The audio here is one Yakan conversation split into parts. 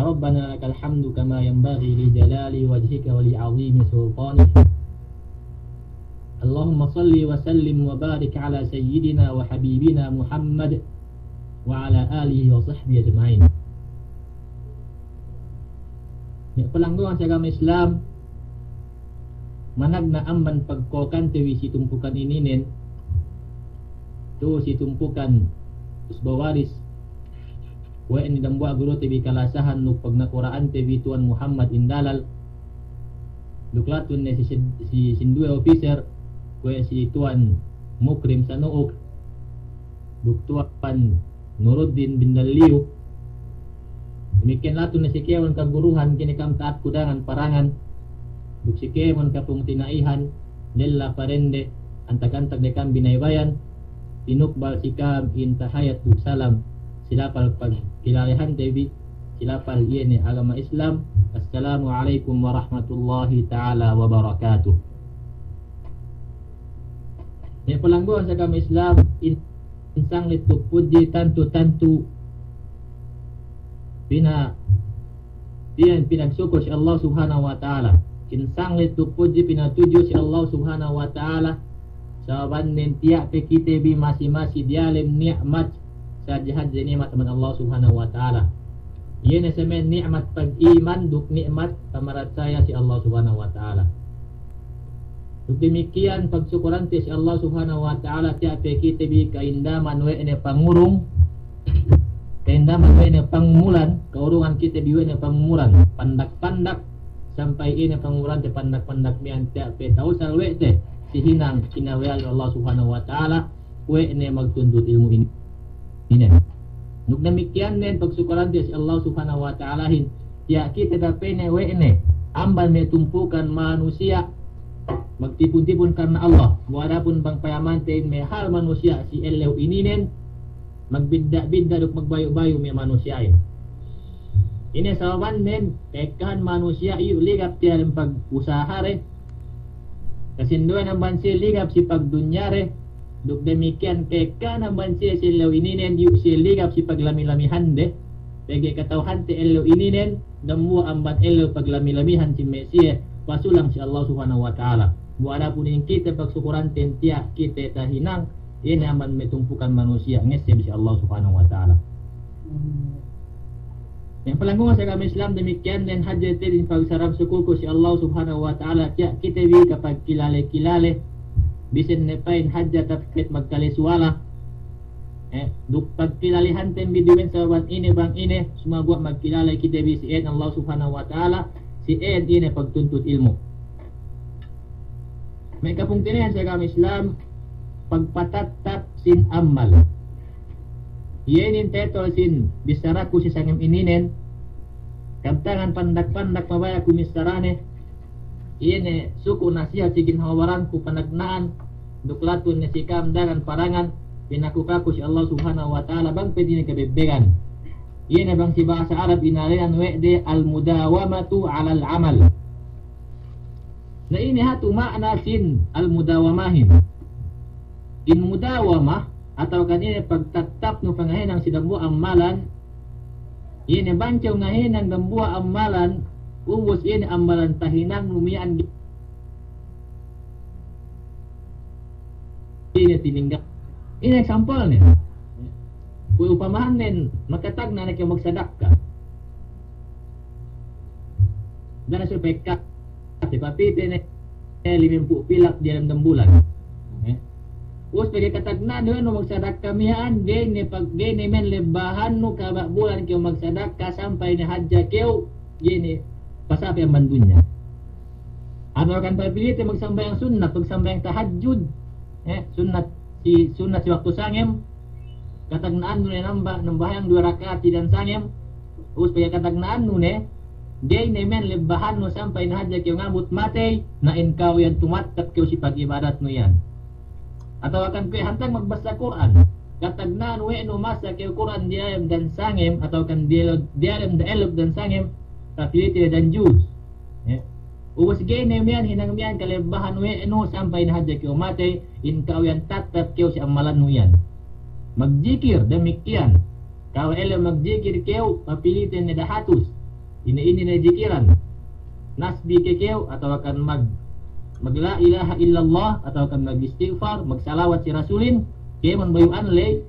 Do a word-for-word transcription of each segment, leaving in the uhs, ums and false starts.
ربنا لك الحمد كما ينبغي لجلال وجهك ولعظيم سلطانك. اللهم صل وسلم وبارك على سيدنا وحبيبنا محمد وعلى آله وصحبه أجمعين. Me' palanggungan si agama Islam, managna' amban pagkokante bi si tumpukan ininen, tu si tumpukan usba waris, we' ne dambuwa' gurute bi kalasahan duk pagnakura'ante bi Tuwan Muhammad Indalal, duk latun ne si, si, si sinduwe officer, kuwe' si Tuwan Mukrim Sanu'uk, duk Tuwan Nuruddin Bindalliyu. Damikkiyan latun ne si kēmon kaguruhan, kine kam ta'at kudangan parangan, duk si kēmon kapungtina'ihan, lella parende, antak-antak de kam binaybayan, tinukbal si kam in tahayat duk salam, si lapal pagkilalehante bi, si lapal iye ne agama Islam. Assalamu alaikum warahmatullahi ta'ala wabarakatuh. Me' palanggungan si agama Islam, in, in sanglit duk pudji tantu-tantu pina-, pina-, pinagsukul si Allah Subhanahu wa Ta'ala. In sanglit duk pudji pinatudju si Allah Subhanahu wa Ta'ala. Sababannen tiya' pe kite bi masi-masi diyalem ni'mat, sadja-sadja ni'mat amban Allah Subhanahu wa Ta'ala. Iye ne same ni'mat pag'iman duk ni'mat pamaratsaya si Allah Subhanahu wa Ta'ala. Duk damikkiyan pagsukulante si Allah Subhanahu wa Ta'ala, tiya' pe kite bi ka'indaman we' ne pangurung, ka'indaman we' ne pangumulan, ka'urungan kite bi we' ne pangumulan, pandak-pandak, sampay ine pangumulante pandak-pandak miya'an tiya' pe ta'usal we' te si hinang kinawe'an Allah Subhanahu wa Ta'ala, we' ne magtuntut ilmu' ini. Ine. Duk damikkiyan nen pagsukulante si Allah Subhanahu wa Ta'alahin, tiya' kite tapene we' ne amban me' tumpukan manusiya' magtipun-tipun karna Allah. Bu adapun bang payamante in me' hal manusiya' si ellew ininen, magbidda'-bidda' duk magbayu'-bayu' me' manusiya'in. Ine sababannen, ka'ekkahan manusiya' iyu' ligap diyalem pagusahade, kasinduwehan amban siye ligap si pagdunyade, duk damikkiyan ka'ekkahan amban siye si ellew ininen iyu' siye ligap si paglami-lamihande, pegge' kata'uhante ellew ininen dambuwa' amban ellew paglami-lamihan si me' siye pasulang si Allah Subhanahu wa Ta'ala. Bu adapun in kite pagsukulanten tiya' kite tahinang, ine amban me' tumpukan manusiya' ngesseb si Allah Subhanahu wa Ta'ala. Me' palanggungan si agama Islam, damikkiyan nen hadja te din pagsarang sukulku si Allah Subhanahu wa Ta'ala, tiya' kite bi kapagkilale-kilale, bisan ne pa'in hadja tapit magkale suwala. Eh, duk pagkilalehanten bi duma'in sababan ine bang ine, sumaguwa' magkilale kite bi si ēn Allah Subhanahu wa Ta'ala, si ēn ine pagtuntut ilmu'. Me' kapungtina'ihan si agama Islam, pagpatattap sin ammal. Iye inin tetol sin bissaraku si sangem ininen, kabtangan pandak-pandak mabaya' ku missarane, iye ne suku' nasihat si ginhawa baranku panagna'an, duk latun ne si ka'am dangan parangan, pinaku-paku si Allah Subhanahu wa Ta'ala bang pe dine kabebbegan. Iye ne bang si bahasa Arab inalenan we' de al-mudawamatu alal amal. Na ine hatu ma'na sin al-mudawamahin. In mudawamah, atawa kan ine pagtattapnu pangahinang si dambuwa' ammalan, ine bang kew ngahinang dambuwa' ammalan, ubus ine ammalan tahinangnu miya'an ine tininggal. Ine example ne. Kuwe' upamahannen, makatagna' ne kew magsadakka. Gana supaya ka, papite ne, eh, limempū' pilak diyalem dambulan. Eh. Ubus pegge' katagna'nu we' nu magsadakka miya'an, ga'i ne pag-, ga'i ne men lebbahannu kaba' bulan kew magsadakka sampay ne hadja kew, ga'i ne pasape amban dunya. Atawa kan papilite magsambahayang sunnat, magsambahayang tahajjud, eh, sunnat si, sunnat si waktu sangem, katagna'annu ne namba-, nambahayang duwe raka'at si dan sangem, ubus pegge' katagna'annu ne, ga'i ne men lebbahannu sampay ne hadja kew ngabut matey, na in ka'u iyan tumattap kew si pag'ibadatnu iyan. Atawa kan kuwe' hantang magbassa Kur'an, katagna'an we' nu masa kew Kur'an diyalem dan sangem, atawa kan diyalem, diyalem da ellew dan sangem, papilite dan juz. Eh. Ubus ga'i ne miya'an hinang miya'an kalebbahan we' nu sampay ne hadja kew matey, in ka'u iyan tattap kew si ammalannu iyan. Magjikir, damikkiyan. Ka'u ellew magjikir kew, papilite ne dahatus. Ine-ine ne jikiran. Nasbi ke kew, atawakan mag-, mag la ilaha illallah, atawakan mag-istighfar, magsalawat si Rasulin, kēmon bayu'an ley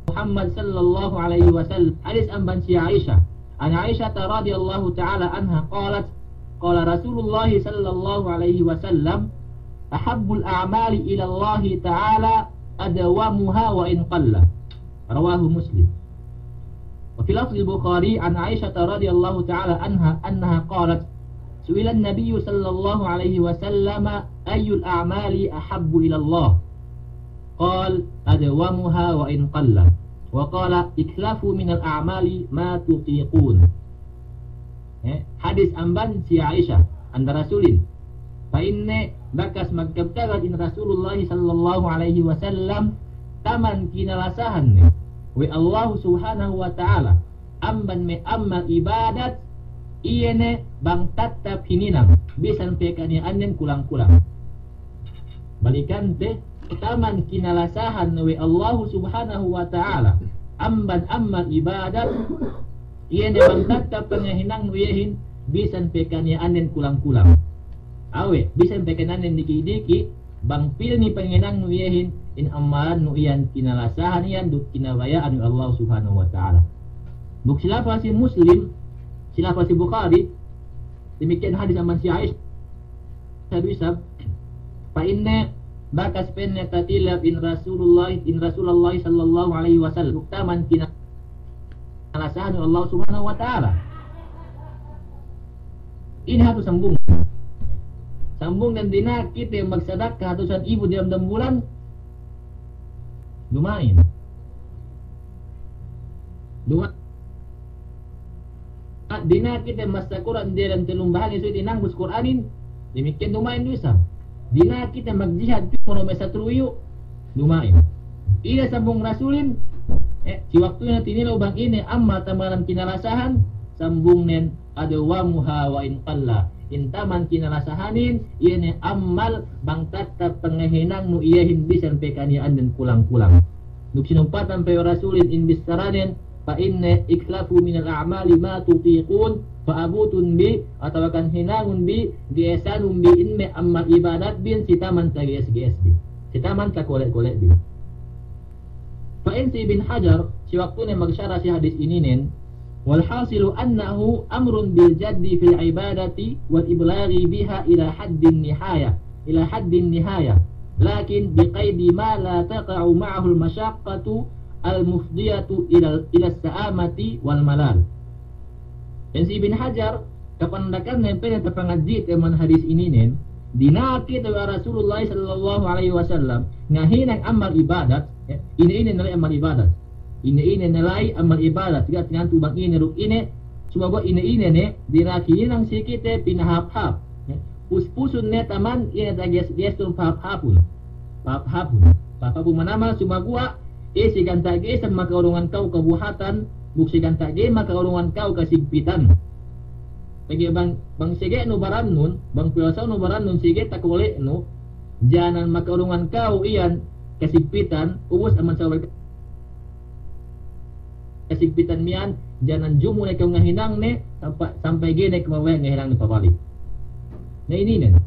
Muhammad sallallahu alaihi wasallam. Hadis amban si Aisyah. An Aisyah radhiyallahu ta'ala anha qalat, qala Rasulullah sallallahu alaihi wasallam, "Ahabbul a'mali ilallahi ta'ala adwamuha wa in qalla." Rawahu Muslim. Wa fi lafzil Bukhari an Aisyah radhiyallahu ta'ala anha, annaha qalat, su'ilan Nabiyyu sallallahu alaihi wasallam, "Ayyul a'mali ahabbu ilallah?" Qal, "Adwamuha wa in qalla." Wa qala, "Iklafu minal a'mali ma tutiqun." Eh, hadis amban si Aisyah, anda Rasulin. Pa'inne bakas magkabtagad in Rasulullah sallallahu alaihi wasallam, taman kinalasahan ne we' Allah subhanahu wa ta'ala, amban me' ammal ibadat, iye ne bang tattap hininang, bisan pe kaniya'annen kulang-kulang. Balikante, taman kinalasahan we' Allahu subhanahu wa ta'ala amban ammal ibadat, iye ne bang tattap pangahinangnu iyehin, bisan pe kaniya'annen kulang-kulang. Awe', bisan pe kaniya'annen diki'-diki', bang pilmi pangahinangnu iyehin, in ammalannu iyan kinalasahan iyan duk kinabaya'an we' Allah subhanahu wa ta'ala. Duk si lafaz si Muslim, si lafaz si Bukhari, damikkiyan hadis amban si Aisyah, du isab, pa'inne bakas pa'inne tatilap in Rasulullah, in Rasulullah sallallahu alaihi wasallam, duk taman kinalasahan we' Allah subhanahu wa ta'ala. Ine hatu sambung. Sambung ne dina'ak kite magsadaka hatusan ibu diyalem dambulan. Duma'in. Duma-, dina'ak kite masa Kur'an diyalem tellum bahagi suwi tinangbus Kur'anin. Damikkiyan duma'in du isab. Dina'ak kite magjihad kuwe' masa truyu. Duma'in. Ine sambung Rasulin, eh, si waktune tinilew bang ine ammal tamanan kinalasahan, sambungnen adwamuha wa in qalla. In taman kinalasahanin, iye ne ammal bang tattap pangahinangnu iyehin bisan pe kaniya'annen kulang-kulang. Duk sinumpatan pe we' Rasulin in bissaranen, pa'inne iklafu minal a'mali ma tutiqun, pa'abutun bi, atawakan hinangun bi, ge'esanun bi in me' ammal ibadatbin si taman tage'es-ge'esbin. Si taman takole'-kole'bin. Pa'in si Ibn Hajar, si waktune magsarah si hadis ininen, wal hasilu annahu amrun bil jaddi fil ibadati wal iblaghi biha ila haddin nihaya, ila haddin nihaya, lakin bi qaidi ma la taqa'u ma'ahul mashaqqatu al mufdiyatu ila, ila sa'amati wal malal. Pa'in si Ibn Hajar, kapandakan ne pa'inne tapangadji'te man hadis ininen, dina'ak kite we' Rasulullah sallallahu alaihi wasallam ngahinang ammal ibadat, eh, ine-ine ne la'i ammal ibadat. Ine-ine ne la'i ammal ibadat, ga' tinantu bang ine duk ine, sumaguwa' ine-ine ne, dina'ak hinang si kite pinahāp-hāp. Eh, pus-pusun ne taman ine tage'es-ge'esun pahāp-hāpun. Pahāp-hāpun. Pahāp-hāpun manamal sumaguwa', eh, si ganta' ge'esan maka'urungan ka'u kabuhatan, duk si ganta' ge'es maka'urungan ka'u kasigpitan. Pegge' bang, bang sege'nu barannun, bang puwasanu barannun sege'e takole'nu, janan maka'urungan ka'u iyan kasigpitan, ubus aman sabab kasigpitan miyan, janan jumu' ne kew ngahinang ne, sampa-, sampay ga'i ne kew mabaya' ngahinang ne pabalik. Na ininen,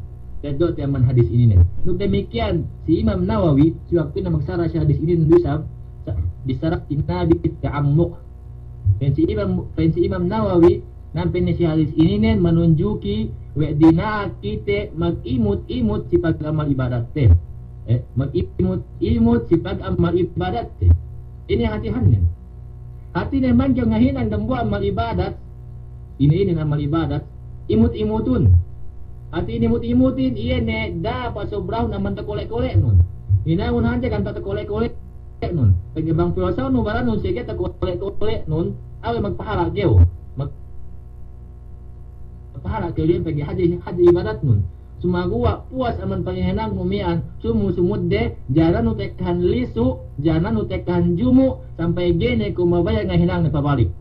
teddo' te amban hadis ininen. Duk damikkiyan, si Imam Nawawi, si waktune magsarah si hadis ininen du isab, sa-, bissara si nabi ta'ammuq. Pa'in si Imam, pa'in si Imam Nawawi, nan pa'inne si hadis ininen manunjuki we' dina'ak kite magimut-imut si pag'ammal ibadatte. Eh, magimut-imut si pag'ammal ibadatte. Ine hātihannen? Hātinen bang kew ngahinang dambuwa' ammal ibadat, ine-ine ne ammal ibadat, imut-imutun. Hāti inimut-imutin, iye ne da'a pasobrahun amban takole'-kole'nun. Hinangun hadja ganta' takole'-kole'nun. Pegge' bang puwasanu barannun sege'e takole'-kole'nun, awe' magpahala' kew. Mag-, magpahala' kew iyan pegge' hadja, hadja ibadatnun. Sumaguwa' puwas amban pangahinangnu miyan, sumu-sumudde, janannu tekkahan lisu', janannu tekkahan jumu', sampay ga'i ne kew mabaya' ngahinang ne pabalik.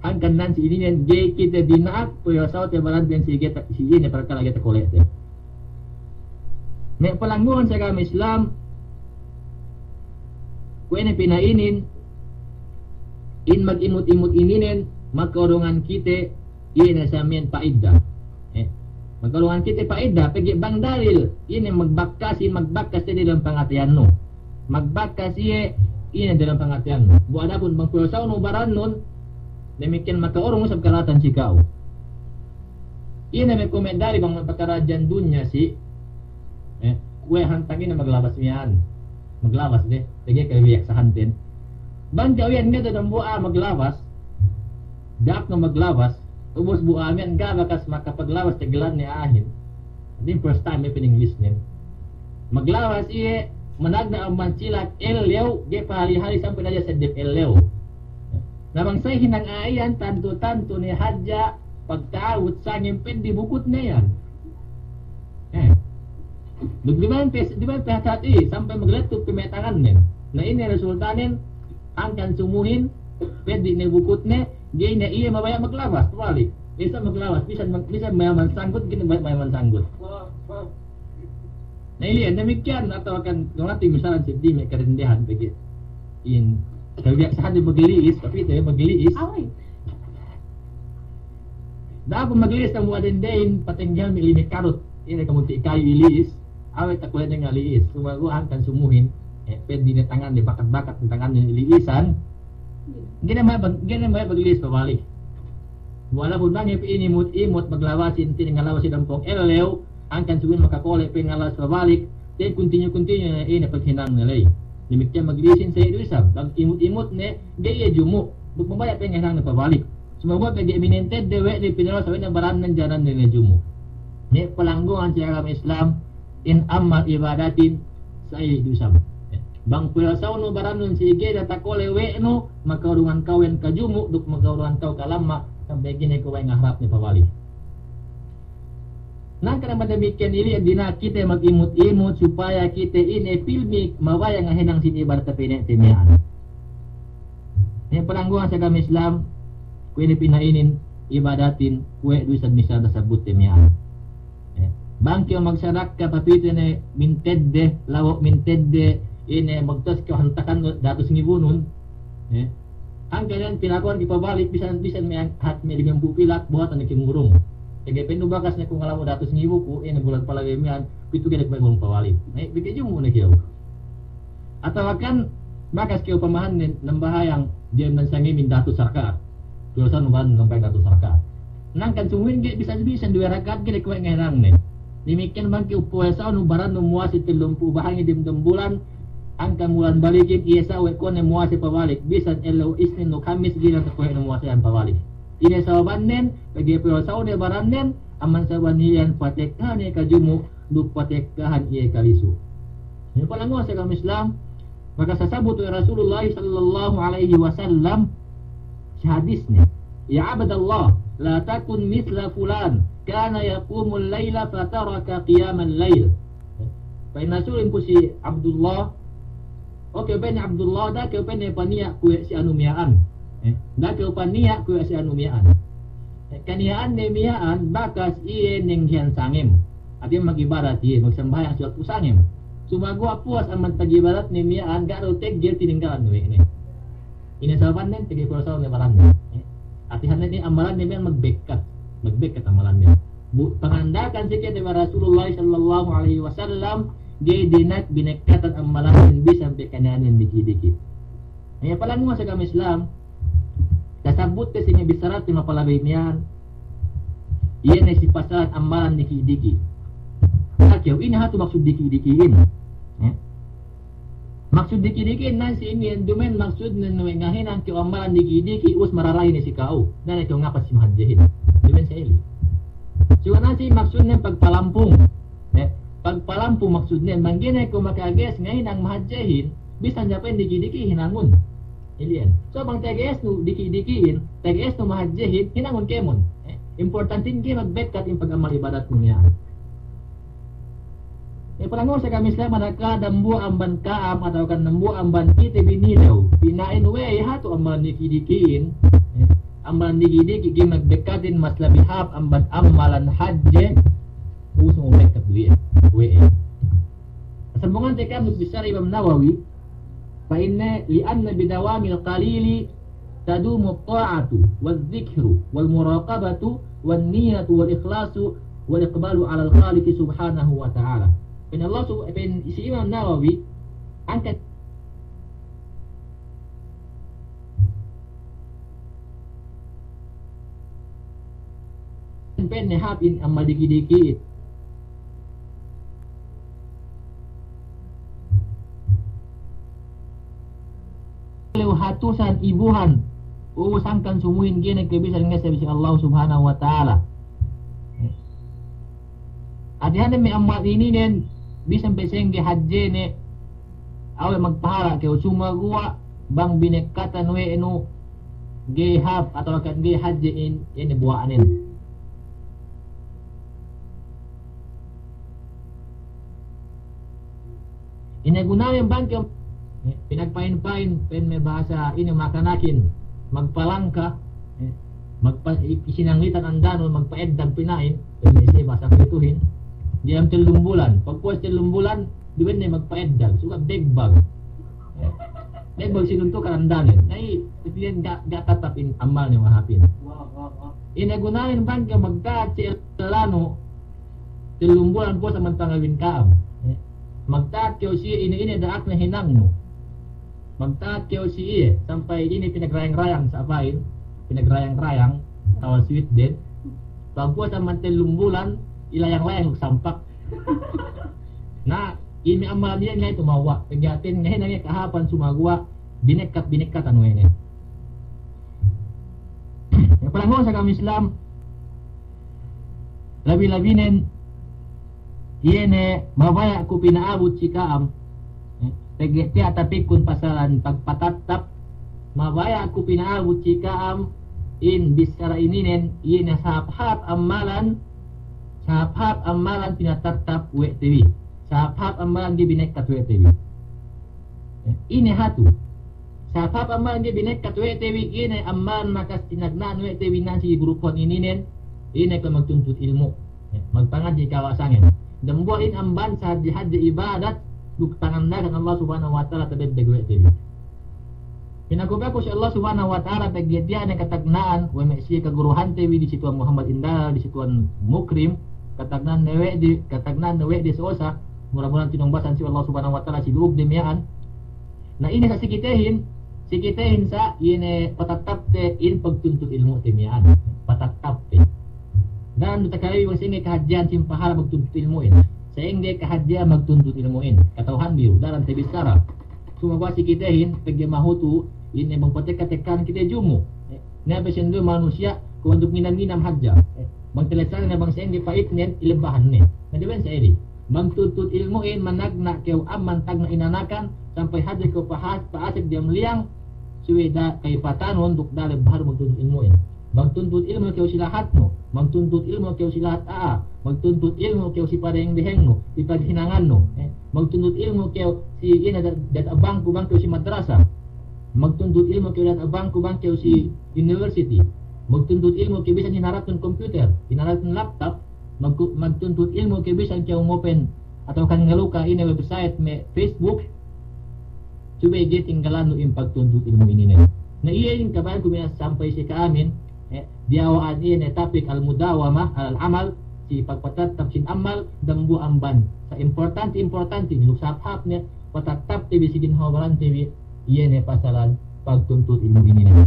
Hangkan nan si ininen ga'i kite dina'ak, puwasate baranten si ga'i ta-, si ine parkala' ga'i takole'te. Me' palangguhan si agama Islam, kuwe' ne pina'inin, In magimut-imut ininen, maka'urungan kite, iye ne samiyan pa'ida. Eh, maka'urungan kite pa'ida, pegge' bang dalil, iye ne magbakkas, iye magbakkas iye dalem pangateyannu. Magbakkas iye, iye ne dalem pangateyannu. Bu adapun bang puwasanu barannun, damikkiyan maka'urung isab kala'atan si ka'u. Ine me' kuwe' me' dalil bang me' pakaradja'an dunya si, eh, kuwe' hantang ine maglabas miya'an. Maglabas de, pegge' kaliyak sahanten. Bang kew iyan ngeddo' dambuwa' a'a maglabas, da'aknu maglabas, ubus bu a'a miya'an ga' bakas makapaglabas tegelan ne a'ahin. Inin first time me' pininglisnen. Maglabas iye, managna' amban silak ellew, ga'i pahali-hali sampay hadja seddep ellew. Na bang sa'ingge hinang a'a iyan, tantu-tantu ne hadja pagta'abut sangem peddi' bukutne iyan. Eh. Duk duma'in pe, duma'in pe hati-hati, sampay maglettup pe me' tangannen. Na ine resultanen, hangkan sumuhin, peddi' ne bukutne, ga'i ne iye mabaya' maglabas, pabalik. Bisan maglabas, bisan mag-, bisan mayaman sanggut, ga'i ne mabaya' mayaman sanggut. Na ili'en damikkiyan, atawa kan, nungati misalan seddi me' kadendehan pegge'. In, kabiyaksahande magli'is, kapite magli'is. Awey. Da'a ku magli'is tamu adendehin, patenggel me' lime karut. Ine kamunti' kayu ili'is, awey takuwe' ne ngali'is. Sumaguwa' hangkan sumuhin, eh, peddi' ne tangande, bakat-bakat ne tangande li'isan. Ga'i ne mabaya', ga'i ne mabaya' magli'is pabalik. Walaupun bang pe inimut-imut maglabasin, tiya' ngalabas si dampong ellew, hangkan sumuhin makakole' pe ngalabas pabalik, tiya' kuntinyu-kuntinyu ne ine paghinangne ley. Damikkiyan magli'isin sa'i du isab, bang imut-imut ne, ga'i iye jumu', duk mabaya' pe ngahinangne pabalik. Sumaguwa' pegge' minentedde we' ne pinalawas we' ne barannen janannen ne jumu'. Ne palanggungan si agama Islam, in ammal ibadatin sa'i du isab. Bang puwasanu barannun si ga'i da takole' we' nu, maka'urungan kew iyan kajumu', duk maka'urungan kew kalamma, sampay ga'i ne kew we' ngaharapne pabalik. Nangkan amban damikkiyan ili'en dina'ak kite magimut-imut supaya kite ine pilmi mabaya' ngahinang sin ibadat tapine'te miya'an. Ne palanggungan si agama Islam, kuwe' ine pina'inin ibadatin, kuwe' du isab misal tasabutte miya'an. Eh, bang kew magsadakka papite ne mintedde, lawo' mintedde, ine magtas kew hantakan datus ngibunun. Eh, hangkan iyan pinakuwan kew pabalik, bisan, bisan me' hat me' limempū' pilak, buhatan ne kew ngurung. Pegge' pennu bakas ne ku ngalawo' datus ngibu ku, ine bulan palabey miya'an, pitu ga'i ne ku ngurung pabalik. Eh, pegge' jumu' ne kew. Atawa kan bakas kew upamahan ne nambahayang diyalem sangem in datus raka'at. Puwasanu baran nambahayang datus raka'at. Nangkan sumuhin ga'i bisan-bisan duwe raka'at ga'i ne kuwe' ngahinangne. Damikkiyan bang kew puwasanu barannu muwase tellumpū' bahangi dem-dem bulan, hangkan bulan balikin iye sa' we' kew ne muwase pabalik, bisan ellew Isnin duk Hamis ga'i ne takuwe' ne muwasehan pabalik. Ine sababannen, pegge' puwasanu ne barannen, amban sababan iyan patekkahan iye kajumu', duk patekkahan iye kalisu. Ine palanggungan si agama Islam, maka sasabut we' Rasulullah sallallahu alaihi wasallam si hadisne, "Ya abdallah, la takun mithla fulan, kana yaqumul laila fataraka qiyamal lail." Pa'in Rasul pu si Abdullah, "O kew," pa'inne, "Abdullah, da'a kew," pa'inne, "paniya' kuwe' si anu miya'an. Eh, da'a kew paniya' kuwe' si anu miya'an." Eh, kaniya'anne miya'an bakas iye nenggihan sangem. Artinya magibadat iye, magsambahayang si waktu sangem. Sumaguwa' puwas amban pagibadatne miya'an, ga' du teggel tininggalan we' ne. Ine sababannen? Pegge' puwasanu ne barannen. Eh, hātinen inin amalanne miya'an magbekkat. Magbekkat amalanne. Bu, panganda'akan si kite we' Rasulullah sallallahu alaihi wasallam, ga'i dina'ak binekkatan amalannen bisan pe kaniya'annen diki'-diki'. Eh, palanggungan si agama Islam, tasabutte si me' bissarate mapalabey miya'an, iye ne si pasalan amalan diki'-diki'. Da'a kew, ine hatu maksud diki'-diki'in? Eh? Maksud diki'-diki'in nan si inin, duma'in maksudnen we' ngahinang kew amalan diki'-diki', ubus mararahi ne si ka'u. Da'a ne kew ngapas si mahadjehin. Duma'in sa ili. Suga' nan si maksudnen pagpalampung. Eh, pagpalampung maksudnen, bang ga'i ne kew makages ngahinang mahadjehin, bisan ja pa'in diki'-diki' hinangun. Ili'en. So bang tagesnu diki'-diki'in, tagesnu mahadjehin, hinangun kēmon. Eh, importantin ga'i magbekkat in pagamal ibadatnu miya'an. Eh, palanggungan si agama Islam, manakala dambuwa' amban ka'am atawa kan dambuwa' amban kite binilew, pina'in, we'ey hatu amalan diki'-diki'in? Eh, amalan diki'-diki' ga'i magbekkatin, mas labi hāp amban amalan hadje, ubus magbekkat du iye. We'ey? Sambungante ka'am duk bissara Imam Nawawi, pa'inne, "Li'anna bidawamil qalili تدوم الطاعة والذكر والمراقبة والنية والإخلاص والإقبال على الخالق سبحانه وتعالى. Pa'in Allah sub-, pa'in si Imam Nawawi, angkan pa'in ne hāp in ammal diki'-diki'in. Lew hatusan ibuhan, ubus angkan sumuhin ga'i ne kew bisan ngeseb si Allah Subhanahu wa Ta'ala. Hātinen me' ammal ininen, bisan pe sa'ingge hadjene, awe' magpahala' kew, sumaguwa' bang binekkatan we' nu ga'i hāp atawa kan ga'i hadje in, ine buwa'nen. Ine gunanen bang kew, eh, pinagpa'in-pa'in, pa'in me' bahasa ine makanakin, magpalangka, eh, magpa-, i-, isinanglitan andanun, magpa'eddag pina'in, pa'in me' siye bahasa Pituhin. Diyalem tellum bulan, pagpuwas tellum bulan, duwen ne magpa'eddag, suga' begbag. Begbag sinuntukan andanen. Na i', iyan ga', ga' tatap in ammalne mahāpin. Ine gunanen bang kew magta'at si ellanu, tellum bulan puwas amban pangawin ka'am. Eh, magta'at kew si iye, ine-ine da'akne hinangnu. Magta'at kew si iye, sampay ine pinagrayang-rayang sa' pa'in, pinagrayang-rayang, tawa sweet den. Pagpuwas amban tellum bulan, ilayang-layang duk sampak. Na, ine ammal iye ne tumawa', pegge' hātinen ngahinang iye kahāpan sumaguwa', binekkat-binekkatan we' ne. Iye palangguwan si agama Islam, labi-labinen, iye ne mabaya' ku pina'abut si ka'am, eh, pegge' tiya' tapikun pasalan pagpatattap, mabaya' ku pina'abut si ka'am, in bissara ininen, iye ne sahāp-hāp ammalan, sahāp-hāp ammalan pinatattap we' te bi, sahāp-hāp ammalan ga'i binekkat we' te bi. Eh, ine hatu. Sahāp-hāp ammalan ga'i binekkat we' te bi, ine ammalan makas tinagna'an we' te bi nan si grupuhan ininen, ine ke magtuntut ilmu'. Eh, magpangadji' kawasanen. Dambuwa' in amban sahadje-hadje ibadat, duk pangandagan Allah Subhanahu wa Ta'ala tabeddeg we' te bi. Pinaku-paku si Allah Subhanahu wa Ta'ala pegge' tiya' ne katagna'an, we' me' siye kaguruhante bi disi Tuwan Muhammad Indalal, disi Tuwan Mukrim, katagna'an ne we' de, katagna'an ne we' de sosa, mura-murahan tinumbasan si Allah Subhanahu wa Ta'ala si lu'ug de miya'an. Na ine sa' si kitehin, si kitehin sa' ine patattapte in pagtuntut ilmu'te miya'an. Patattapte. Daran du takalebi bang sa'ingge kahadjehan sin pahala' magtuntut ilmu'in. Sa'ingge kahadjehan magtuntut ilmu'in. Kata'uhanbi du, daran tabissara. Sumaguwa' si kitehin, pegge' mahutu, ine bang patekka-tekkahan kite jumu'. Na pe sinduwe manusiya', kuwe' bantuk nginam-nginam hadja. Bang talessane ne bang sa'ingge pa'itnen, ilebbahan ne. Na diyalem sa' iri. Bang tuntut ilmu'in managna' kew amban tagna' inanakan, sampay hadja kew pahas-, pa'asek diyalem liyang, subey da'a ka'ipatanun duk da'a lebbahanun bang tuntut ilmu'in. Bang tuntut ilmu' kew si lahatnu, bang tuntut ilmu' kew si lahat a'a, bang tuntut ilmu' kew si padeheng-dehengnu, si paghinangannu, eh, bang tuntut ilmu' kew si ine da-, diyata' bangku bang kew si madrasa, bang tuntut ilmu' kew diyata' bangku bang kew si university, bang tuntut ilmu' kew bisan hinaratun computer, hinaratun laptop, magku-, magtuntut ilmu' kew bisan kew ngopen atawa kan ngaluka ine website me' Facebook, subey ga'i tinggalannu in pagtuntut ilmu' ininen. Na iye in kabaya'anku bi na sampay si ka'amin, eh, diyawa'an iye ne topic al-mudawamah alal amal, si pagpatattap sin ammal, dambuwa' amban sa' importante-importante, duk sahāp-hāp ne, patattapte bi si ginhawa barante bi, iye ne pasalan pagtuntut ilmu' ininen.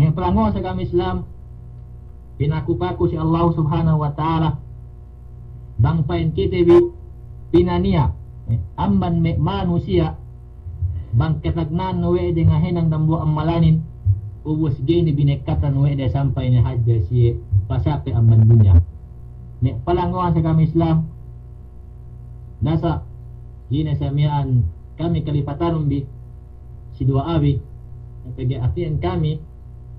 Iye palangguwan si agama Islam, pinaku-paku si Allah Subhanahu wa Ta'ala, bang pa'in kite bi pinaniya', eh, amban me' manusiya', bang katagna'an we' de ngahinang dambuwa' ammalanin, ubus ga'i ne binekkatan we' de sampay ne hadja siye pasape amban dunya. Me' palangguwan si agama Islam, nasa' ine sa' miya'an kami kalipatanun bi, si duwa'a bi, pegge' hātinen kami,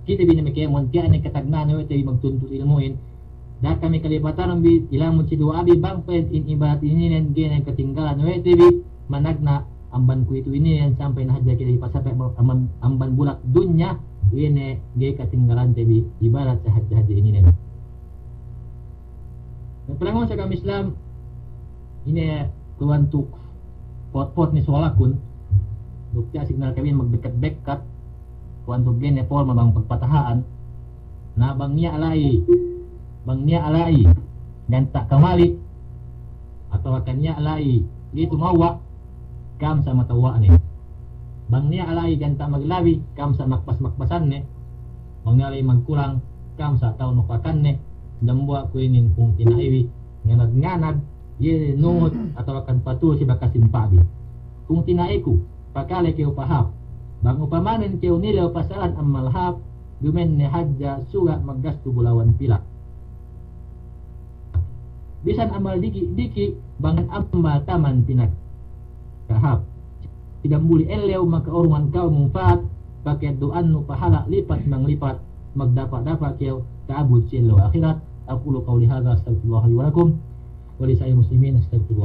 kite bi ne me' kēmon, tiya' ne katagna'an we' te bi magtuntut ilmu'in. Da'a kami kalipatanun bi, ilamud si duwa'a bi, bang pa'in in ibadat ininen ga'i ne katinggalan we' te bi, managna' amban kuwe'itu ininen, sampay ne hadja kite bi pasape amban, amban bulak dunya, iye ne ga'i katinggalante bi ibadat sahadje-hadje ininen. Me' palangguwan si agama Islam, ine kuwe' bantuk pot-pot ne suwalakun, duk tiya' signal kami magbekkat-bekkat. kuwan tugene forma bang pagpataha'an, na bang niya' la'i, bang niya' la'i ganta' kamali', atawa kan niya' la'i litu mawwa', kam sa' matawwa'ne. Bang niya' la'i ganta' maglabi, kam sa' makbas-makbasanne. Bang niya' la'i magkulang, kam sa' ta'u nukakanne. Dambuwa' ku inin pungtina'ibi, nganad-nganad, iye nuhut atawa kan patul si bakas simpa'bi. Pungtina'iku, pakale kew pahāp. Bang upamanen kew nilew pasalan ammal hāp, dumenne hadja suga' maggastu bulawan pila'. Bisan ammal diki'-diki', bang ammal taman pinagkahāp. Si dambuli ellew maka'urungan kew mungfa'at, pake du'annu pahala' lipat manglipat, magdapa'-dapa' kew ta'abut si ellew ahirat. Aqulu qawli hadha, astaghfirullah li wa lakum, wa li sa'iril muslimin, astaghfirullah.